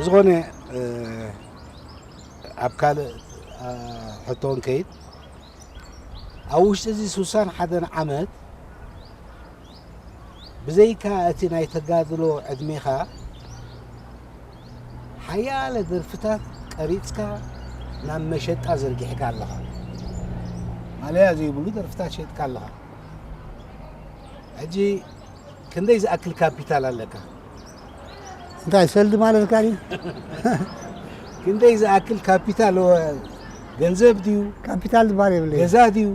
ዝኾነ፣ እ፣ ኣብ ካልእ፣ እ፣ ሕቶ እንከይድ፣ ኣብ ውሽጢ እዚ ሱሳን ሓደን ዓመት ብዘይካ እቲ ናይ ተጋድሎ ዕድሜኻ፣ ሓያለ ደርፍታት ቀሪጽካ ናብ መሸጣ ዘርጊሕካ ኣለኻ። ማለያ ዘይብሉ ደርፍታት ሸጥካ ኣለኻ። ሕጂ ክንደይ ዝኣክል ካፒታል ኣለካ? እንታይ ሰልዲ ማለትካ ድዩ? ክንደይ ዝኣክል ካፒታል፣ ወ-፣ ገንዘብ ድዩ? ካፒታል ዝበሃል የብለይን። ገዛ ድዩ?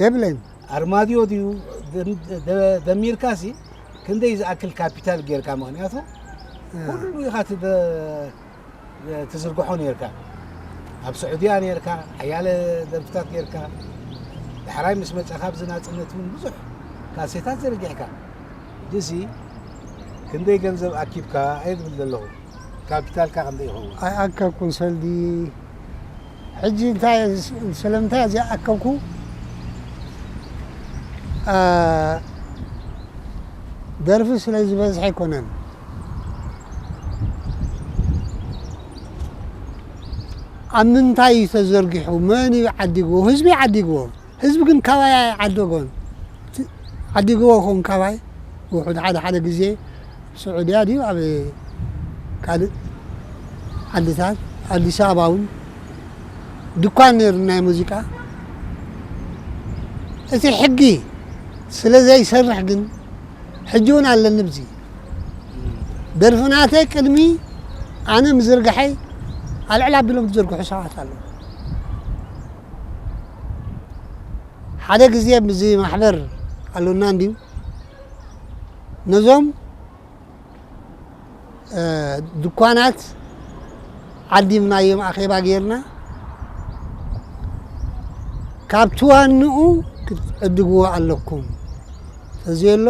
የብለይን። ኣርማድዮ ድዩ? ደም-፣ ደ-፣ ደሚርካሲ ክንደይ ዝኣክል ካፒታል ጌርካ? ምኽንያቱ እ። ኩሉ ኢኻ ትደ-፣ ትዝርግሖ ኔርካ። ኣብ ስዑድያ ኔርካ፣ ሓያለ ደርፍታት ጌርካ፣ ዳሕራይ ምስ መጻኻ ኣብዚ ናጽነት እውን ብዙሕ ካሴታት ዘርጊሕካ። ሕጂሲ ክንደይ ገንዘብ ኣኪብካ እየ ዝብል ዘለኹ። ካፒታልካ ክንደይ ይኸውን? ኣይኣከብኩን ሰልዲ። ሕጂ እንታይ እየ ዝ-፣ ስለምንታይ እየ ዘይኣከብኩ? ኣ፣ ደርፊ ስለ ዝበዝሐ ኣይኮነን። ኣብ ምንታይ እዩ ተዘርጊሑ? መን እዩ ዓዲግዎ? ህዝቢ እዩ ዓዲግዎ። ህዝቢ ግን ካባይ ኣይዓደጎን። ት-፣ ዓዲግዎ ይኸውን ካባይ። ውሑድ ሓደ ሓደ ግዜ ኣብ ስዑድያ ድዩ ኣብ ካልእ ዓድታት፣ ኣዲስ ኣበባ እውን ድኳን ነይሩ ናይ ሙዚቃ። እቲ ሕጊ ስለ ዘይሰርሕ ግን ሕጂ እውን ኣለኒ። ብዚ ደርፊ ናተይ ቅድሚ ኣነ ምዝርጋሐይ ኣልዕል ኣቢሎም ዝዘርግሑ ሰባት ኣለዉ። ሓደ ግዜ ብዚ ማሕበር ኣሎና እንድዩ፣ ነዞም፣ እ፣ ድኳናት ዓዲምናዮም ኣኼባ ጌርና፣ ካብቲ ዋንኡ ክትዕድግዎ ኣለኩም፣ ተዘየሎ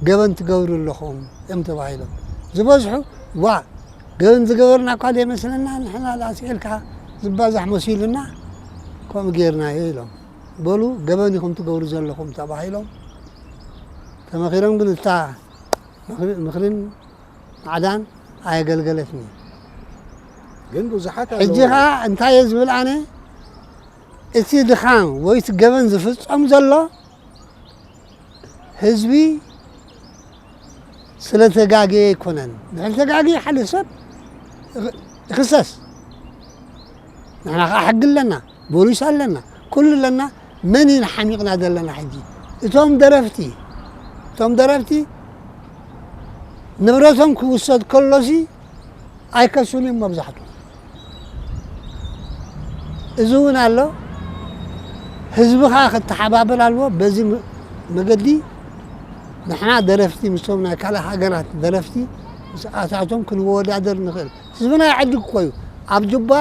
ገበን ትገብሩ ኣለኹም እዮም ተባሂሎም። ዝበዝሑ፣ ዋ፣ ገበን ዝገበርና እኳ ዘይመስለና፣ ንሕና ላስዒልካ ዝባዛሕ መሲሉና ከምኡ ጌርናዮ ኢሎም። በሉ፣ ገበን ኢኹም ትገብሩ ዘለኹም ተባሂሎም ተመኺሮም፣ ግን እታ ምኽሪ-፣ ምኽርን ማዕዳን ኣየገልገለትኒ። ግን ብዙሓት ኣለዉ። ሕጂ ኸኣ እንታይ እየ ዝብል ኣነ፣ እቲ ድኻም ወይ እቲ ገበን ዝፍጸም ዘሎ ህዝቢ ስለ ተጋገየ ኣይኮነን። ድሕሪ ተጋገየ ሓደ ሰብ ይኽ-፣ ይኽሰስ። ንሕና ኸዓ ሕጊ ኣለና፣ ፖሊስ ኣለና፣ ኩሉ ኣለና። መን ኢና ሓሚቕና ዘለና ሕጂ? እቶም ደረፍቲ፣ እቶም ደረፍቲ ንብረቶም ክውሰድ ከሎሲ ኣይከሱን እዮም መብዛሕቱ። እዚ እውን ኣሎ። ህዝቢ ኸዓ ክተሓባበር ኣለዎ። በዚ ም-፣ መገዲ ንሕና ደረፍቲ ምስቶም ናይ ካልእ ሃገራት ደረፍቲ ምስኣታቶም ክንወዳደር ንኽእል። ህዝብና ይዕድግ እኮ እዩ። ኣብ ጁባ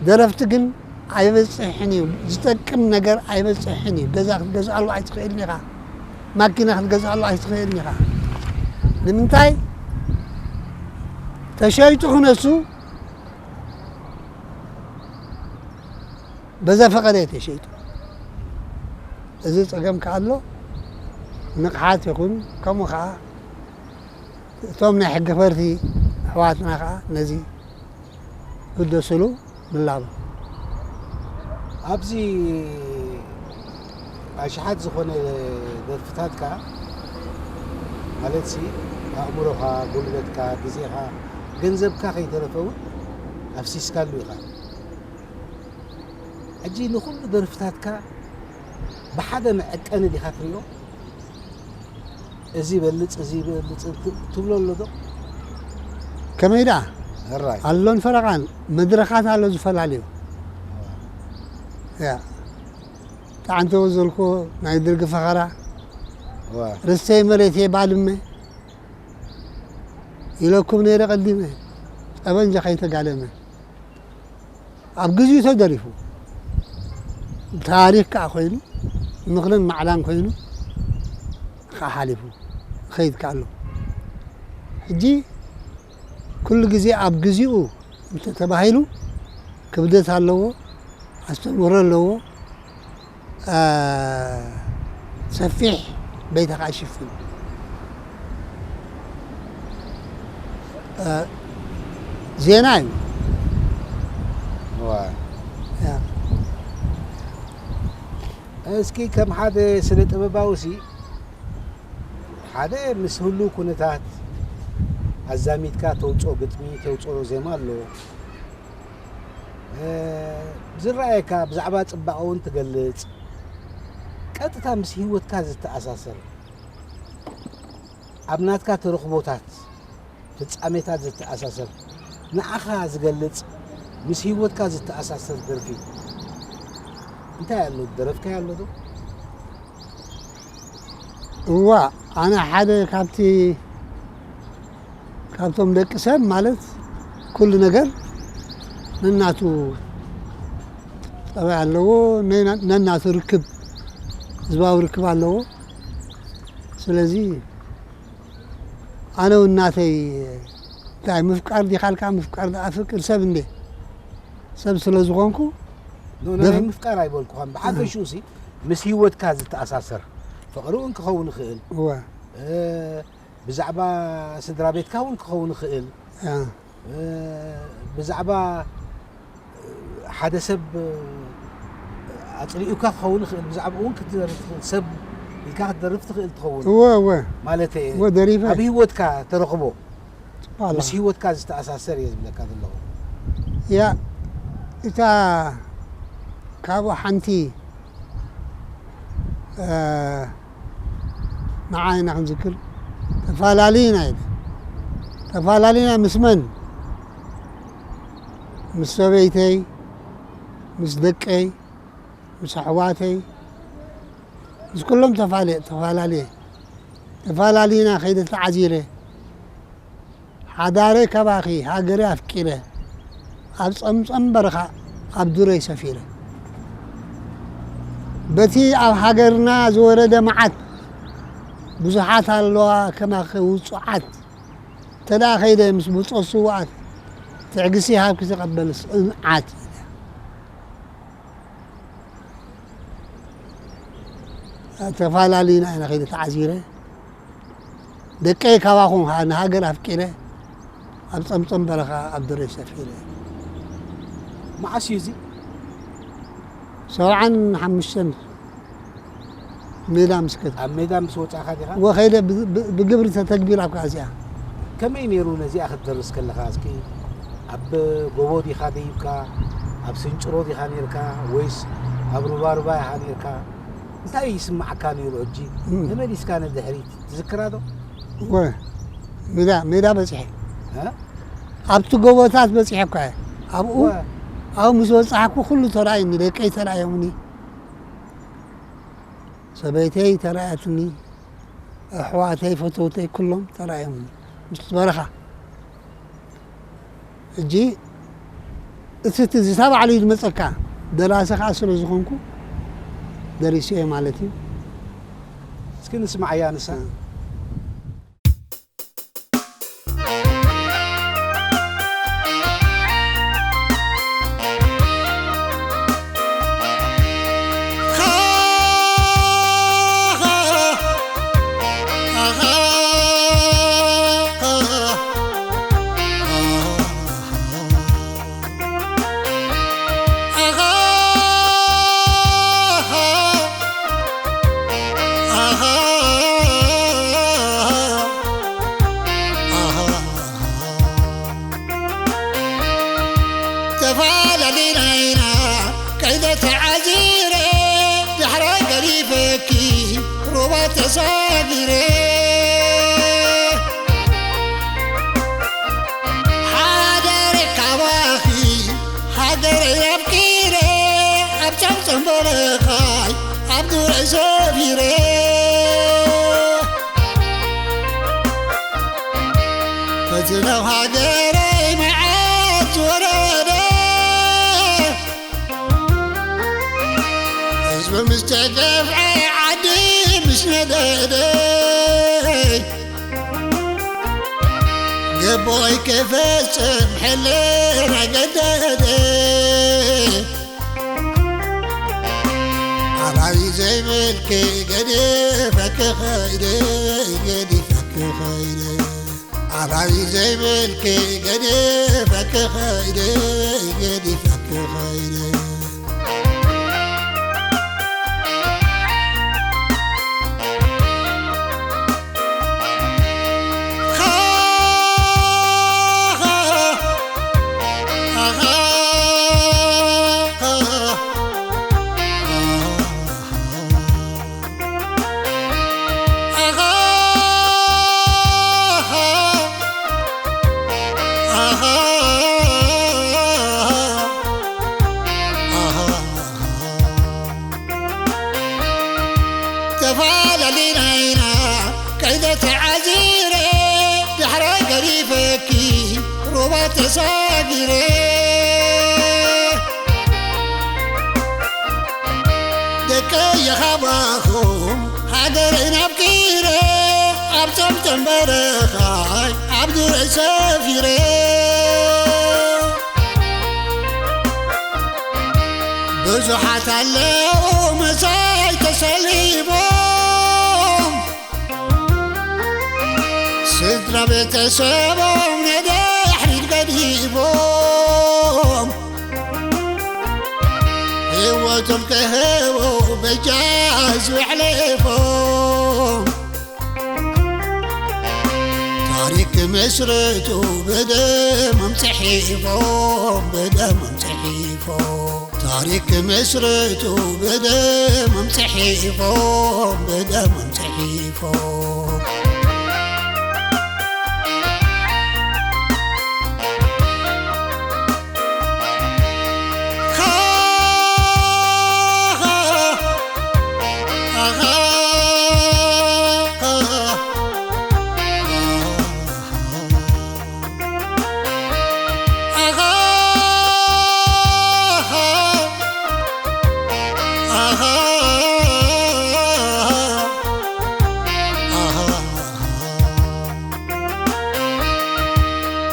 ደረፍቲ ግን ኣይበጽሕን እዩ። ዝጠቅም ነገር ኣይበጽሕን እዩ። ገዛ ክትገዝኣሉ ኣይትኽእልን ኢኻ። ማኪና ክትገዝኣሉ ኣይትኽእልን ኢኻ። ንምንታይ? ተሸይጡ ክነሱ በዘፈቀደ እዩ ተሸይጡ። እዚ ጸገም ከኣ ኣሎ። ንቕሓት ይኹን፣ ከምኡ ከኣ እቶም ናይ ሕጊ ፈርቲ ኣሕዋትና ከኣ ነዚ ክግደስሉ ንላቦ። ኣብዚ ኣሽሓት ዝኾነ ደርፍታትካ፣ ማለትሲ፣ ኣእምሮኻ፣ ጉልበትካ፣ ግዜኻ፣ ገንዘብካ ከይተረፈ እውን ኣፍሲስካሉ ኢኻ። ሕጂ ንኹሉ ደርፍታትካ ብሓደ መዐቀኒ ዲኻ ትሪኦ? እዚ ይበልጽ፣ እዚ ይበልጽ ት-፣ ትብሎ ኣሎ ዶ? ከመይ ደኣ? ሕራይ። ኣሎን ፈረቓን መድረኻት ኣሎ ዝፈላለዩ። ያ። ጣዕንተ ወዘልኮ ናይ ደርጊ ፈኸራ። ዋ። ርስተይ መሬተይ ባድመ ኢለኩም ነይረ ቀዲመ። ጠበንጃ ከይተጋደመ። ኣብ ግዜኡ ተደሪፉ። ታሪኽ ከኣ ኮይኑ፣ ምኽርን ማዕዳን ኮይኑ ከኣ ሓሊፉ ይኸይድ ከኣ ኣሎ። ሕጂ ኩሉ ግዜ ኣብ ግዜኡ እንተ ተባሂሉ ክብደት ኣለዎ፣ ኣስተምህሮ ኣለዎ። አ፣ ሰፊሕ በይታ ከኣ ይሽፍን። አ፣ ዜና እዩ። እዋ። ያ። እስኪ ከም ሓደ ስነ ጥበባዊ ሲ ሓደ ምስ ህሉ ኩነታት ኣዛሚድካ ተውፅኦ ግጥሚ፣ ተውፅኦ ዜማ ኣሎ። እ፣ ዝረኣየካ ብዛዕባ ፅባቐ እውን ትገልፅ፣ ቀጥታ ምስ ህይወትካ ዝተኣሳሰር፣ ኣብ ናትካ ተረኽቦታት፣ ፍጻሜታት ዝተኣሳሰር፣ ንዓኻ ዝገልፅ፣ ምስ ህይወትካ ዝተኣሳሰር ደርፊ እንታይ ኣሎ? ደረፍካዮ ኣሎ ዶ? እዋ፣ ኣነ ሓደ ካብቲ፣ ካብቶም ደቂ ሰብ ማለት ኩሉ ነገር ነናቱ ጠባይ ኣለዎ፣ ነና-፣ ነናቱ ርክብ፣ ህዝባዊ ርክብ ኣለዎ። ስለዚ ኣነ እውን ናተይ እንታይ ምፍቃር ዲኻልካ ምፍቃር ደኣ ፍቅር ሰብ እንዴ? ሰብ ስለ ዝኾንኩ ኖ፣ ናይ ምፍቃር ኣይበልኩኻን። ብሓፈሽኡ ሲ ምስ ህይወትካ ዝተኣሳሰር ፍቕሪ እውን ክኸውን ይኽእል። እወ። እ፣ ብዛዕባ ስድራ ቤትካ እውን ክኸውን ይኽእል። ያ። እ፣ ብዛዕባ ሓደ ሰብ ኣጽሊኡካ ክኸውን ይኽእል። ብዛዕባ እውን ክትደርፍ ትኽእል። ሰብ ኢልካ ክትደርፍ ትኽእል ትኸውን። እወ፣ እወ። ማለት እየ። እወ፣ ደሪፈ። ኣብ ህይወትካ ተረኽቦ። ዋላ። ምስ ህይወትካ ዝተኣሳሰር እየ ዝብለካ ዘለኹ። ያ፣ እታ ካብኡ ሓንቲ፣ እ፣ ንዓይ ኢና ክንዝክር። ተፋላሊና ኢለ። ተፋላሊና ምስ መን? ምስ ሰበይተይ፣ ምስ ደቀይ፣ ምስ ኣሕዋተይ፣ ምስ ኩሎም ተፋለ-፣ ተፋላልየ። ተፋላሊና ከይደ ተዓዚረ። ሓዳረይ ካባኺ ሃገረይ ኣፍቂረ። ኣብ ጸምጸም በረኻ ኣብ ዱረይ ሰፊረ። በቲ ኣብ ሃገርና ዝወረደ መዓት ብዙሓት ኣለዋ ከማኺ ውጹዓት። ተዳ ከይደ ምስ ብጾት ስውኣት ትዕግስቲ ሃብኪ ተቐበል ጽንዓት። ተፋላሊና ኢና ከይደ ተዓዚረ። ደቀይ ካባኹም ሃ-፣ ንሃገር ኣፍቂረ ኣብ ጸምጸም በረኻ ኣብ ደረይ ሰፊረ። መዓስ እዩ እዚ? ሰብዓን ሓሙሽተን ሜዳ ምስ ከድ-፣ ኣብ ሜዳ ምስ ወጻእካ ዲኻ? ወኸይደ ብ-፣ ብ-፣ ብግብሪ ተተግቢራ እኳ እዚኣ። ከመይ ነይሩ ነዚኣ ክትደርስ ከለኻ? እስኪ ኣብ ጎቦ ዲኻ ደይብካ? ኣብ ስንጭሮ ዲኻ ነይርካ? ወይስ ኣብ ሩባሩባ ኢኻ ነይርካ? እንታይ ይስማዓካ ነይሩ? ሕጂ እም። ተመሊስካ ንድሕሪት ትዝክራ ዶ? ወ-፣ ሜዳ፣ ሜዳ በጺሐ። እ? ኣብቲ ጎቦታት በጺሐ እኳ እየ። ኣብኡ፣ ወ- ኣብኡ ምስ በጻሕኩ ኩሉ ተራእዩኒ፣ ደቀይ ተራእዮምኒ። ሰበይተይ ተራእያትኒ፣ ኣሕዋተይ፣ ፈተውተይ ኩሎም ተራእዮምኒ። ምስቲ በረኻ። ሕጂ እቲ ትዝታ ባዕሉ እዩ ዝመጸካ። ደራሲ ኸኣ ስለ ዝኾንኩ ደሪሰዮ ማለት እዩ። እስኪ ንስማዓያ ንሳ። ተፈላለና ኢና ከይደ ተዓዚረ፣ ዳሕራይ ገዲፈኪ ሩባ ተሳጊረ። ሓደረ ካባኺ ሃገረይ ኣፍቂረ፣ ኣብ ጸምጸም በረኻይ ኣብ ዱረይ ሰፊረ። በቲ ናብ ሃገረይ መዓት ዝወረደ፣ ህዝቢ ምስ ተገፍዐ ዓዲ ምስ ነደደ፣ ገቦይ ክፍጽም ሕልናይ ገደደ። ኣላይ ዘይብልኪ ገዲፈኪ ኸይደ፣ ገዲፈኪ ኸይደ። ኣባይ ዘይብልኪ ገዲፈኪ ኸይደ፣ ገዲፈኪ ኸይደ። ተፈላለና ኢና ከይደ ተዓዚረ፣ ድሕራይ ገዲፈኪ ሩባ ተሳጊረ። ደቀየ ካባኹም ሃገረይ ናፍቂረ፣ ኣብ ጸምጸም በረኻይ ኣብ ዱረይ ሰፊረ። ብዙሓት ኣለዉ ምሳይ ተሰሊፎም፣ ስድራ ቤተሰቦም ንድሕሪት ገዲፎም፣ ህይወቶም ክህቡ በጃ ህዝቢ ኣሕሊፎም። ታሪክ ክምስርቱ ብደሞም ጽሒፎም፣ ብደሞም ጽሒፎም። ታሪክ ክምስርቱ ብደሞም ጽሒፎም፣ ብደሞም ጽሒፎም።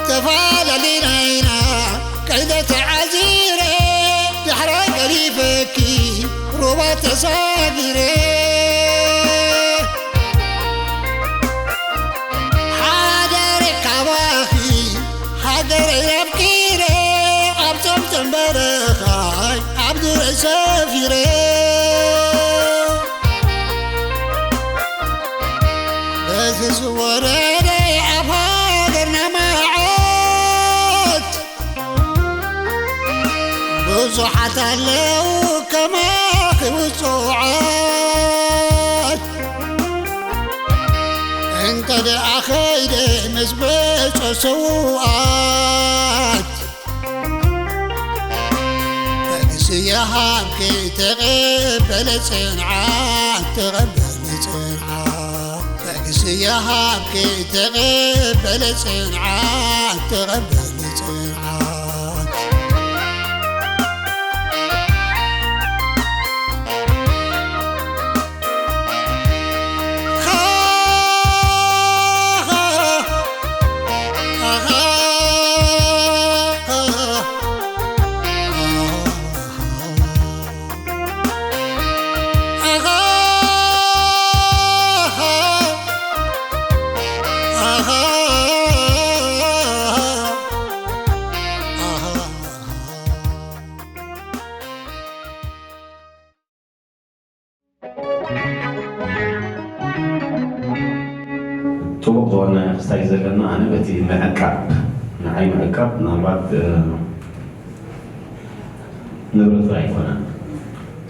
ተፈላለና ኢና ከይደ ተዓዚረ፣ ድሕራይ ገዲፈኪ ሩባ ተሳጊረ። ሓደረ ካባኺ ሃገረይ ኣፍቂረ፣ ኣብ ጸምጸም በረኻይ ኣብ ዱረይ ሰፊረ። በዚ ዝወረደ ኣብ ሃገርና መዓት፣ ብዙሓት ኣለዉ ከማኺ ውጹዓት። እንተ ደኣ ኸይደ ምስ ብጾ ስዉኣት፣ ትዕግስቲ ይሃብኪ ተቐበለ ጽንዓት፣ ተቐበለ ጽንዓት። ትዕግስቲ ይሃብኪ ተቐበለ ጽንዓት፣ ተቐበለ ጽንዓት። ጽቡቕ ዝኾነ ክስታይ ዘለና፣ ኣነ በቲ ምዕቃብ፣ ንዓይ ምዕቃብ ምናልባት፣ እ፣ ንብረትካ ኣይኮነን፣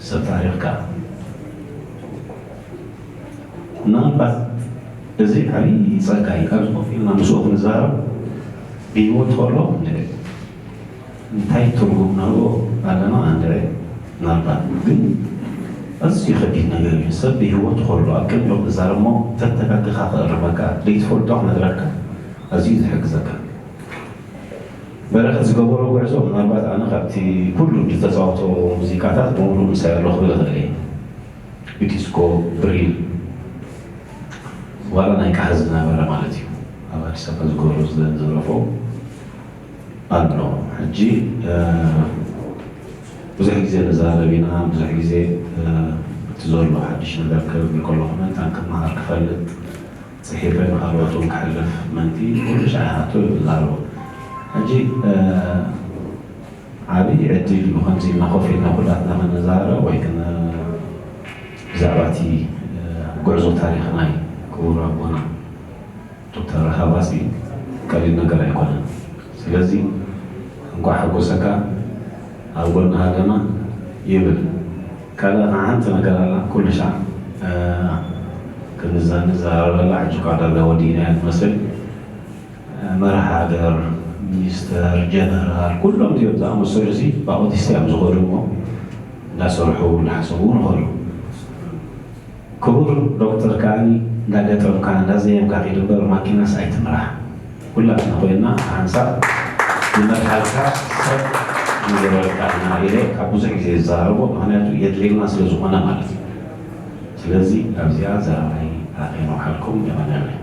ሰብ ታሪኽካ። ምናልባት እዚ ዓብዪ ጸጋ እዩ። ኣብዚ ኮፍ ኢልና ምስኡ ክንዛረብ ብህይወት ከሎ እንድዒ እንታይ ትርጉም ንህቦ ኣለና? እንድዒ ምናልባት ግን ኣዝዩ ከቢድ ነገር እዩ። ሰብ ብህይወት ከሎ ኣብ ቅድሚኡ ክዛረብ እሞ ተተጋግኻ ክእርመካ፣ ዘይትፈልጦ ክነግረካ ኣዝዩ ዝሕግዘካ። በረኸት ዝገበሮ ጉዕዞ ምናልባት ኣነ ካብቲ ኩሉ ዝተጻወቶ ሙዚቃታት ብምሉእ ምሳይ ኣሎ ክብል እኽእል እየ። ቢቲስኮ፣ ብሪል፣ ዋላ ናይ ቃህ ዝነበረ ማለት እዩ። ኣብ ኣዲስ ኣበባ ዝገበሮ ዝደረፎ ኣሎ። ሕጂ፣ እ፣ ብዙሕ ግዜ ንዛረብ ኢና፣ ብዙሕ ግዜ፣ እ፣ እቲ ዘሎ ሓድሽ ነገር ክርኢ ከለኹ ምእንታን ክመሃር ክፈልጥ ጽሒፈ ንኻልኦት እውን ክሕልፍ ምእንቲ ኩሉ ሻዕ ይሓቱ ይብላሉ። ሕጂ ዓብዪ ዕድል እዩ ከምዚ ኢልና ኮፍ ኢልና ኩላትና ክንዛረብ ወይ ብዛዕባ እቲ ጉዕዞ ታሪኽ ናይ ክቡር ኣቦና ዶክተር ሃባሲ ቀሊል ነገር ኣይኮነን። ስለዚ እንኳዕ ሓጎሰካ ኣብ ጎንኻ ኣለና ይብል። ካልእ ሓንቲ ነገር ኣላ ኩሉ ሻዕ ክንዛንዛረበላ ሕጂ እኳ ዳርጋ ወዲእናያ ትመስል። መራሕ ሃገር፣ ሚኒስተር፣ ጀነራል ኩሎም እዚኦም ዝኣመሰሉ ሲ ብኣውቲስታ እዮም ዝኸዱ እሞ እንዳሰርሑ እንዳሓሰቡ ንኸዱ። ክቡር ዶክተር ከዓኒ እንዳገጠምካ እንዳዘየምካ ኪድ እምበር ማኪናስ ኣይትምራሕ። ኩላትና ኮይና ሓንሳብ ንመርሓልካ ሰብ ንገበረካ ኢና ኢለ ካብ ብዙሕ ግዜ ዝዛረቦ ምክንያቱ የድልየና ስለ ዝኾነ ማለት እዩ። ስለዚ ኣብዚኣ ዘረባይ ኣኸይ ነውሓልኩም የቐንየለይ።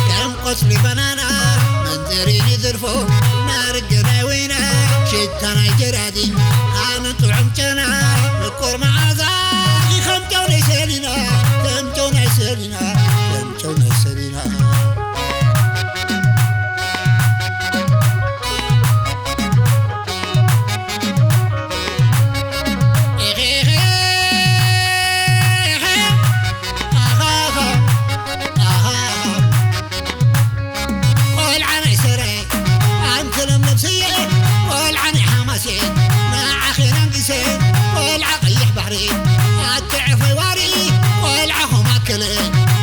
ከም ቆጽሊ ባናና መንዘሪ ዝርፎ ናርገ ናይ ወይና ሽታ ናይ ጀራዲን ኣነ ጥዑም ጨና ምቁር መዓዛ ከም ጨው ናይ ሰሊና ከም ጨው ናይ ሰሊና ከም ጨው ናይ ሰሊና ቆልዓ ናይ ሰረ ኣንቲ ለምለም ስየ ቆልዓ ናይ ሓማሴ ንዓኺ ነንጊሰ ቆልዓ ቀይሕ ባሕሪ ኣቲ ዕፎይ ዋሪ ቆልዓኹም ኣክለ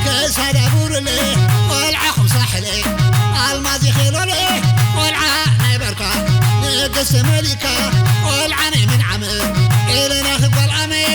ከሳዳ ቡርለ ቆልዓኹም ሳሕለ ኣልማዝ ይኼሎለ ቆልዓ ናይ በርካ ንግስቲ መሊካ ቆልዓ ናይ ምንዓመ ኢልና ክጓል ኣመር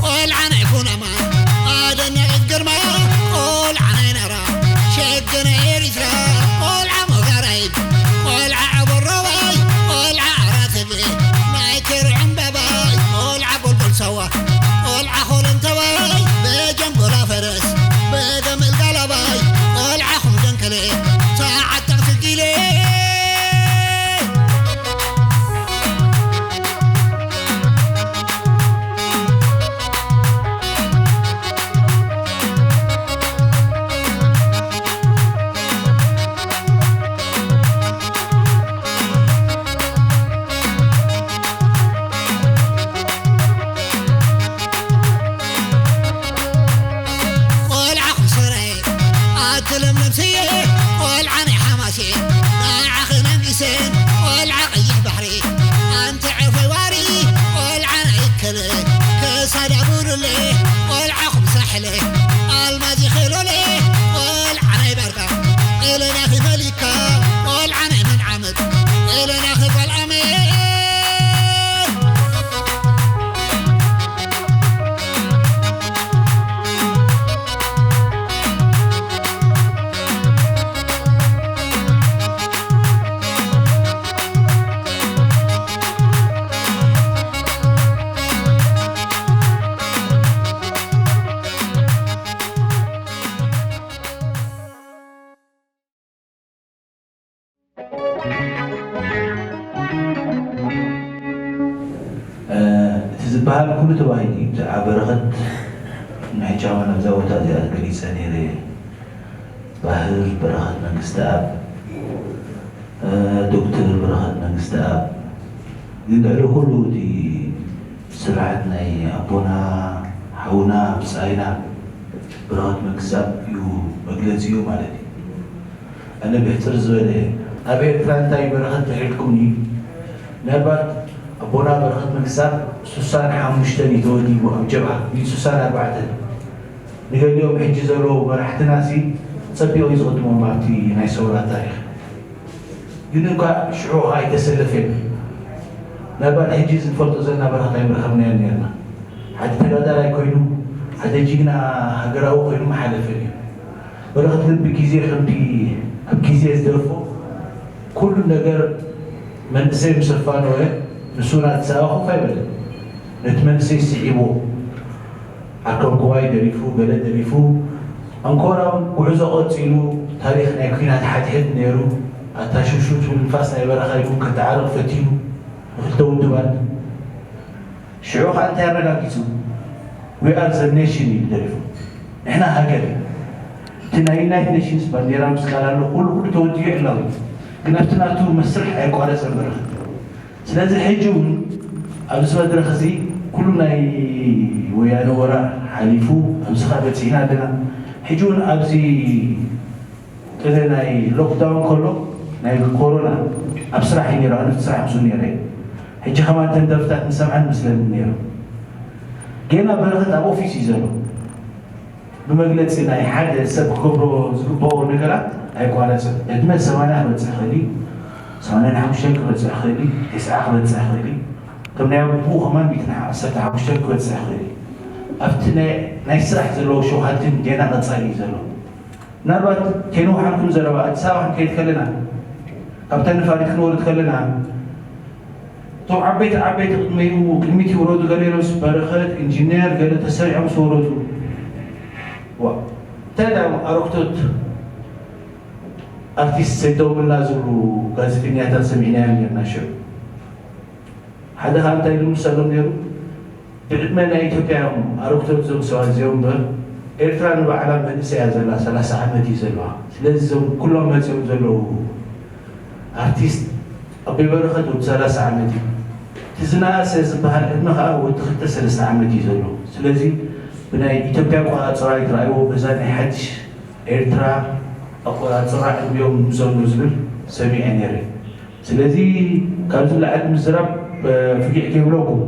ቆልዓ ናይ ኩናማ ኣደነቕት ግርማ ቆልዓ ናይ ናራ ሸገ ናይ ኤሪትራ ቆልዓ ሞጋራይት ቆልዓ ኣበራዋይ ቆልዓ ኣራተገ ናይ ከርዕ ዕምባባይ ቆልዓ ጎልጎል ሳዋ ቆልዓ ኾለንተዋይ በጀንጎላ ፈረስ በገመል ጋላባይ ቆልዓኹም ደንከለ ሰዓት ጠቕትጊለ ቆልዓ ክሰረ ኣቲ ለምለም ስየ ቆልዓ ናይ ሓማሴ ንዓኺ ነንጊሰ ቆልዓ ቀይሕ ባሕሪ ኣንቲ ዕፎይ ዋሪ ቆልዓ ናይ ከለ ከሳዳ ቡርለ ቆልዓኹም ሳሕለ ኣልማዝ ይኸሎለ ቆልዓ ናይ ባርካ ኢለናኺ መሊካ ቆልዓ ናይ መን ዓመት ኢለናኺ ጓል ኣመት እቲ ዝበሃል ኩሉ ተባሂሉ እዩ። ብዛዕባ በረኸት ናይ ቻማ ናብዛ ቦታ እዚኣ ገሊፀ ነይረ እየ። ባህር በረኸት መንግስተኣብ፣ ዶክተር በረኸት መንግስተኣብ ግን ልዕሊ ኩሉ እቲ ስርዓት ናይ ኣቦና ሓውና ብፃይና በረኸት መንግስተኣብ እዩ መግለፂኡ ማለት እዩ። ኣነ ብሕፅር ዝበለ ኣብ ኤርትራ እንታይ በረኸት ተሒልኩምኒ ምናልባት ኣቦና በረኸት መንግስተኣብ ሱሳን ሓሙሽተን እዩ ተወሊዱ ኣብ ጀብሃ ሱሳን ኣርባዕተን ንገሊኦም ሕጂ ዘለዉ መራሕትና ሲ ጸቢቑ እዩ ዝቕድሞም ኣብቲ ናይ ሰውራ ታሪኽ። ግን እኳ ሽዑ ኸኣ ኣይተሰለፈን። ምናልባት ሕጂ እዚ ንፈልጦ ዘለና በረኸት ኣይምረኸብናዮን ኔርና። ሓደ ተጋዳላይ ኮይኑ፣ ሓደ ጅግና ሃገራዊ ኮይኑ ምሓለፈን እዩ። በረኸት ግን ብግዜ ከምቲ ኣብ ግዜ ዝደርፎ ኩሉ ነገር መንእሰይ ምስ ኣፋነወ ንሱ ናትሰኣ ኮፍ ኣይበለን። ነቲ መንእሰይ ስዒብዎ። ኣከብኩባይ ደሪፉ፣ ገለ ደሪፉ፣ ኣንኮራም ጉዕዞ ቀጺሉ፣ ታሪኽ ናይ ኲናት ሓድሕድ ነይሩ፣ ኣታ ሽውሽው ትብል ንፋስ ናይ በረኻ ኢሉ እውን ከተዓርቕ ፈቲኑ፣ ንኽልተ ውድባት። ሽዑ ኸኣ እንታይ ኣረጋጊጹ? We are the nation ኢሉ ደሪፉ። ንሕና ሃገር ኢና። እቲ ናይ ዩናይትድ ኔሽንስ ባንዴራ ምስ ቃል ኣሎ፣ ኩሉ ኩሉ ተወዲኡ ዕላዊ። ግን ኣብቲ ናቱ መስርሕ ኣየቋረጸን በረኸት። ስለዚ ሕጂ እውን ኣብዚ መድረኽ እዚ ኩሉ ናይ ወያነ ወራር ሓሊፉ ኣብዚ ኸኣ በጺሕና ኣለና። ሕጂ እውን ኣብዚ ቅነ ናይ ሎክዳውን ከሎ ናይ ኮሮና ኣብ ስራሕ እዩ ነይሩ፣ ኣነ ኣብቲ ስራሕ ምስኡ ነይረ እየ። ሕጂ ከማን እተን ደርፍታት ንሰምዐን መስለኒ ነይሩ። ጌና በረኸት ኣብ ኦፊስ እዩ ዘሎ። ብመግለጺ ናይ ሓደ ሰብ ክገብሮ ዝግበኦ ነገራት ኣይቋረጽን። ዕድመ ሰማንያ ክበጽሕ ይኽእል እዩ። ሰማንያን ሓሙሽተን ክበጽሕ ይኽእል እዩ፣ ተስዓ ክበጽሕ ይኽእል እዩ። ከም ናይ ኣቦኡ ከማን ሚእትን ዓሰርተ ሓሙሽተን ክበጽሕ ይኽእል እዩ። ኣብቲ ናይ፣ ናይ ስራሕ ዘለዎ ሸውሃት ግን ጌና ቀጻሊ እዩ ዘሎ። ምናልባት ከይንውሓልኩም ዘረባ ኣዲስ ኣበባ ክንከይድ ከለና፣ ካብታ ነፋሪት ክንወርድ ከለና፣ እቶም ዓበይቲ ዓበይቲ ቅድመዩ፣ ቅድሚት ይውረዱ፣ ገለ ኢሎምስ በረኸት፣ ኢንጂነር፣ ገለ ተሰሪዖም ዝወረዱ። ዋ፣ እንታይ ደኣ ኣረክቶት ኣርቲስት ሰይድ ደውልና ዝብሉ ጋዜጠኛታት ሰሚዕናዮም ኔርና ሽዑ። ሓደ ኸኣ እንታይ ኢሉ ምሳሎም ነይሩ? ብዕድመ ናይ ኢትዮጵያ እዮም ኣረክቶት እዞም ሰባት እዚኦም እምበር፣ ኤርትራ ንባዕላ መንእሰይ እያ ዘላ፣ ሰላሳ ዓመት እዩ ዘለዋ። ስለዚ እዞም ኩሎም መጺኦም ዘለዉ ኣርቲስት ኣቦይ በረኸት ወዲ ሰላሳ ዓመት እዩ። እቲ ዝነኣሰ ዝበሃል ዕድመ ኸኣ ወዲ ክልተ ሰለስተ ዓመት እዩ ዘሎ። ስለዚ ብናይ ኢትዮጵያ ኣቆጻጽራ ኣይትረኣይዎ፣ በዛ ናይ ሓድሽ ኤርትራ ኣቆጻጽራ ዕድሚኦም ምዘኑ ዝብል ሰሚዐ ነይረ። ስለዚ ካብዚ ላዕሊ ምዝራብ፣ እ፣ ፍጊዕ ከይብለኩም፣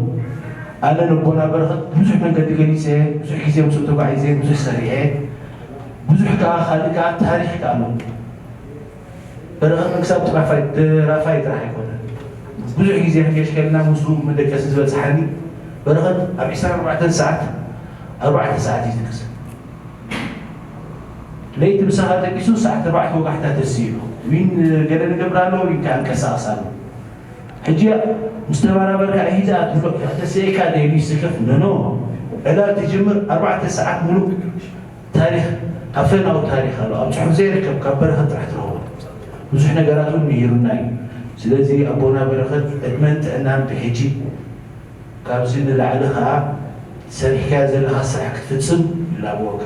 ኣነ ነቦና በረኸት ብዙሕ መንገዲ ገሊጸ፣ ብዙሕ ግዜ ምስኡ ተጓዒዘ፣ ብዙሕ ሰሪዐ፣ ብዙሕ ከኣ ካልእ ከኣ ታሪኽ ከኣ ኣሎ። በረኸት ክሳብ ደራፋይ፣ ደራፋይ ጥራሕ ኣይኮነን። ብዙሕ ግዜ ክንገሽ ከለና ምስኡ መደቀሲ ዝበጽሓኒ፣ በረኸት ኣብ ዕስራን ኣርባዕተን ሰዓት፣ ኣርባዕተ ሰዓት እዩ ዝድቅስ። ለይቲ ምሳኻ ደቂሱ ሰዓት ኣርባዕተ ወጋሕታ ተስኢሉ። ዊን ገለ ንገብር ኣሎ፣ ዊን ከኣ ንቀሳቐስ ኣሎ። ሕጂ ምስ ተበራበርካ ሒዛ ትብሎ፣ ተስኢካ ደይሉ ይስከፍ፣ ኖ፣ ኖ። ዕላል ትጅምር ኣርባዕተ ሰዓት ሙሉእ ታሪኽ ኣብ ፈናው ታሪኽ ኣሎ። ኣብ ጽሑፍ ዘይርከብ ካብ በረኸት ጥራሕ ትረኽቦ። ብዙሕ ነገራት እውን ምሂሩና እዩ። ስለዚ ኣቦና በረኸት ዕድመን ጥዕናን ብሕጂ ካብዚ ንላዕሊ ኸኣ ሰሪሕካዮ ዘለኻ ስራሕ ክትፍጽም ይላበወካ።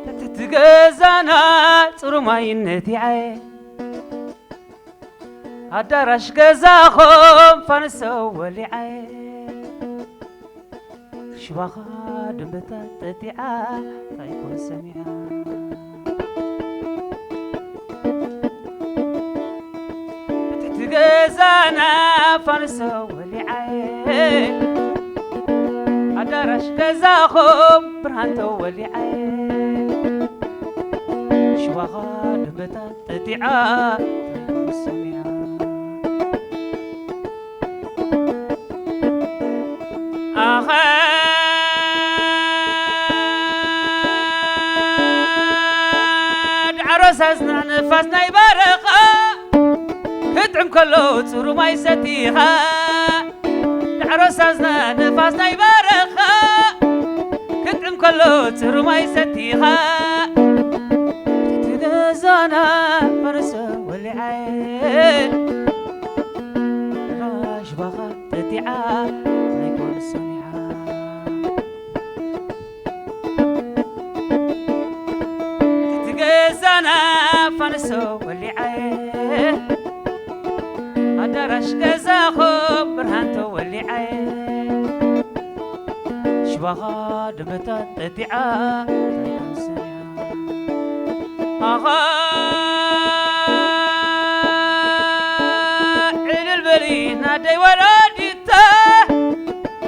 ትሕቲ ገዛና ጽሩማይነት ይዓየ ኣዳራሽ ገዛኹም ፋንሶ ወሊዓየ ሽባኻ ደንበታት ጠጢዓ እንታይ ኮን ሰሚዓ ብትሕቲ ገዛና ፋንሶ ወሊዓየ ኣዳራሽ ገዛኹም ብርሃን ተወሊዓየ ሽባኻ ደንበታት ጠጢዓ እንታይ ኮን ሰሚዓ ኣኸ ዳዕሮ ሳዝና ንፋስ ናይ በረኻ ክጥዕም ከሎ ጽሩ ማይ ሰቲኻ ዳዕሮ ሳዝና ንፋስ ናይ በረኻ ክጥዕም ከሎ ጽሩ ማይ ሰቲኻ እቲ ገዛና ፈርሰ ወሊዓየ ሽባኻ ጠጢዓ ኣይኮን ሰሚዓ እቲ ገዛና ፋንሶ ወሊዓየ ኣዳራሽ ገዛኹም ብርሃን ተወሊዓየ ሽባኻ ደመታት ጠጢዓ ኣይኮን ሰሚዓ ኣኻ ዕልል በሊ ናደይ ወላዲታ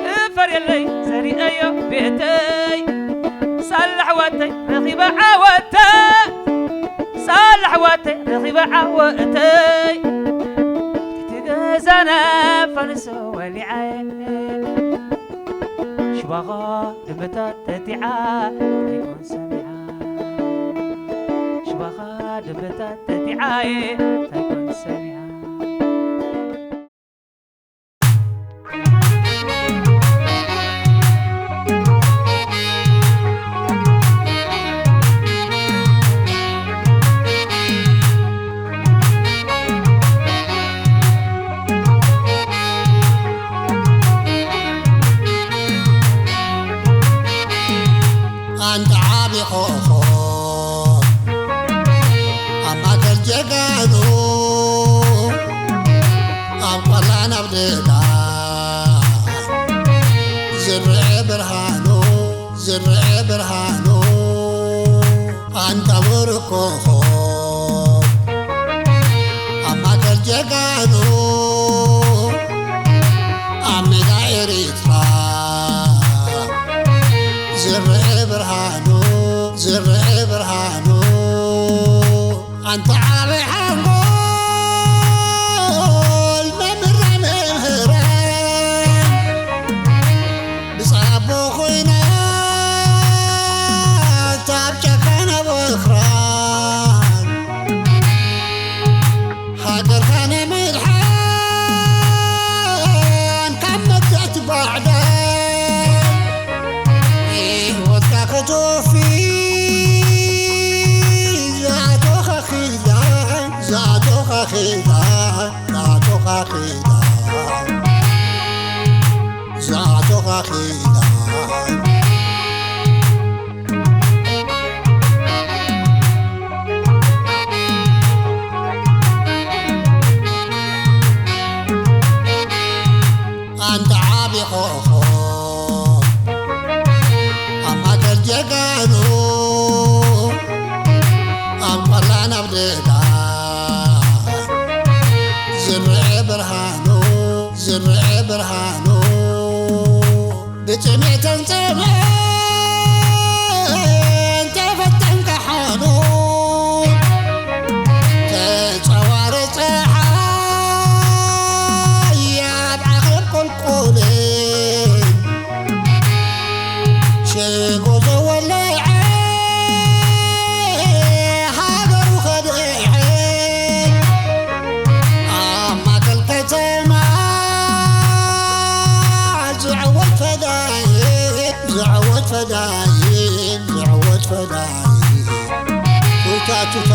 ክፈርየለይ ዘሪአዮ ቤተይ ሳላ ኣሕዋተይ ረኺበ ዓወታ ሳላ ኣሕዋተይ ረኺበ ዓወተይ ትሕቲ ገዛና ፋንሶ ወሊዓየ ሽባኻ ደመታት ጠጢዓ ኣይኮን ሰሚዓ ሽባኻ ደመታት ጠጢዓየ ኣይኮን ሰሚዓ ኣንታ ዓቢ ኮኾብ ኣብ ማእከል ጀጋኑ ኣብ ቆላን ኣብ ደጋ ዝረአ ብርሃኑ ዝረአ ብርሃኑ ኣንታ ብሩኽ ኮኾብ ኣብ ማእከል ጀጋኑ ኣብ ሜዳ ኤሪትራ ርእ ብርሃኑ ኣንተ ዓቢ ሓንጎል መምህርና መምህራን ብጻቦ ኮይና ኣብ ጨካን ኣብ ኣኽራን ሃገርካ ንምድሓን ካብ መግዛእቲ ባዕዳን ህይወትካ ከተወፊ ዝኣቶኻ ኪዳን ዝኣቶኻ ኪዳን ዝኣቶኻ ኪዳን ዝኣቶኻ ኪዳን ኣንታ ዓቢ ኮኾብ ኣብ ማእከል ጀጋኑ ኣብ ቆላን ኣብ ደጋን ዝረአ ብርሃኑ ዝረአ ብርሃኑ ብጥሜትን ጽምእን ተፈተንካ ሓኑ ተጸዋሪ ጸሓይ ኣብ ዓቐብ ቁልቁልን ሽጎ ዘወለዐ ሃገሩ ከድዐ ኣብ ማእከል ከተማ ዝዕወት ፈዳይ ዝዕወት ፈዳይ ዝዕወት ፈዳይ ቱታ ቱታ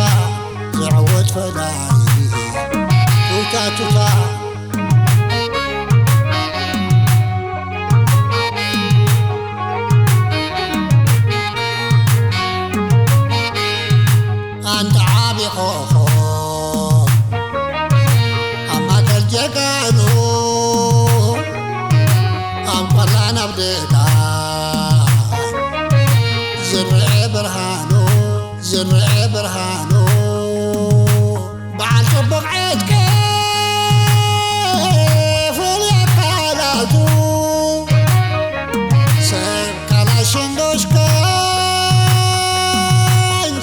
ዝዕወት ፈዳይ ቱታ ቱታ ኣንታ ዓቢ ኮኾብ ኣብ ማእከል ጀጋኑ ኣብ ቆላን ኣብ ደጋን ዝረአ ብርሃኑ ዝረአ ብርሃኑ በዓል ጽቡቕ ዕጥቂ ፍሉይ ኣካላቱ ሰብ ካላሽን ዶሽካን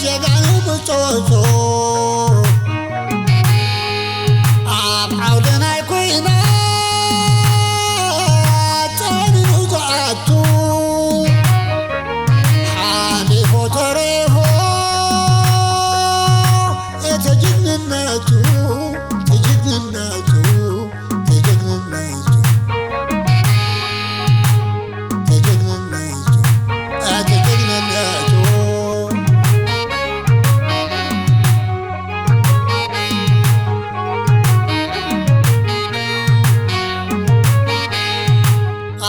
ጀጋኑ ብጾቱ ኣብ ዓውዲ ናይ ኲናት ጸኒኑ ዝኣቱ ሓሊፉ ተሪፉ እቲ ጅግንነቱ እቲ ጅግንነቱ እቲ ጅግንነቱ እቲ ጅግንነቱ እቲ ጅግንነቱ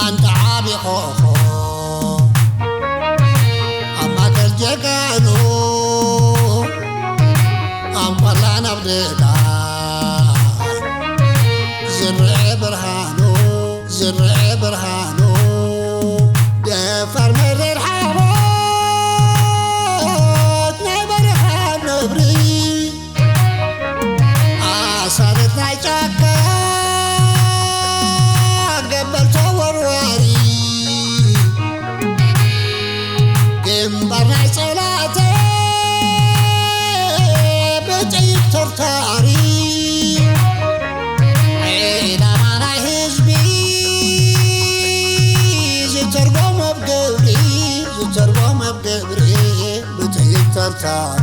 ኣንታ ዓቢ ኮኾብ ኣብ ማእከል ጀጋኑ ኣብ ቆላን ኣብ ደጋን ዝረአ ብርሃኑ ዝረአ ብርሃኑ ደፋር መሪር ሓሞት ናይ በረኻ ነብሪ ኣሳልት ናይ ጫካ ገበል ተወርዋሪ ግንባር ናይ ጸላእተ ብጥይት ተርታሪ ዒላማ ናይ ህዝቢ ዝተርጎም ኣብ ግብሪ ዝተርጎም ኣብ ግብሪ ብጥይት ተርታሪ